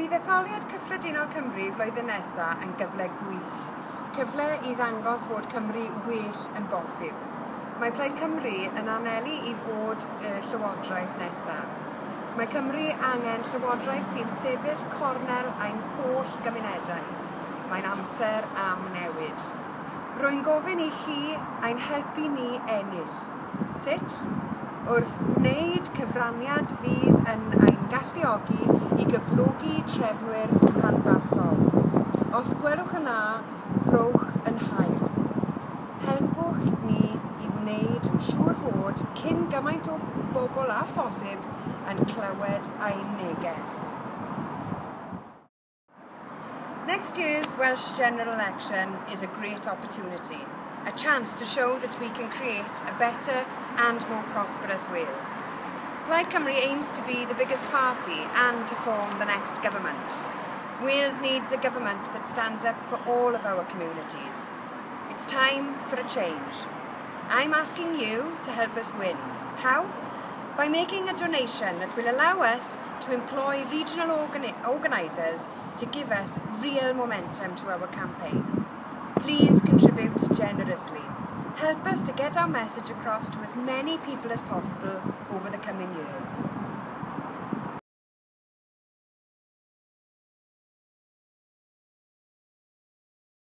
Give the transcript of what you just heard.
Bydd etholiad cyffredinol Cymru flwyddyn nesaf yn gyfle gwych. Cyfle i ddangos fod Cymru well yn bosib. Mae Plaid Cymru yn anelu i fod y llywodraeth nesaf. Mae Cymru angen llywodraeth sy'n sefyll cornel ein holl gymunedau. Mae'n amser am newid. Rwy'n gofyn i chi ein helpu ni ennill. Sut? Wrth wneud cyfraniad fydd yn ein galluogi i gyflogi trefnwyr rhanbarthol. Os gwelwch yn dda, rhowch yn hael. Helpwch ni i wneud yn siŵr fod cyn gymaint o bobl â phosib yn clywed ein neges. Next year's Welsh General Election is a great opportunity, a chance to show that we can create a better and more prosperous Wales. Plaid Cymru aims to be the biggest party and to form the next government. Wales needs a government that stands up for all of our communities. It's time for a change. I'm asking you to help us win. How? By making a donation that will allow us to employ regional organisers to give us real momentum to our campaign. Please contribute generously. Help us to get our message across to as many people as possible over the coming year.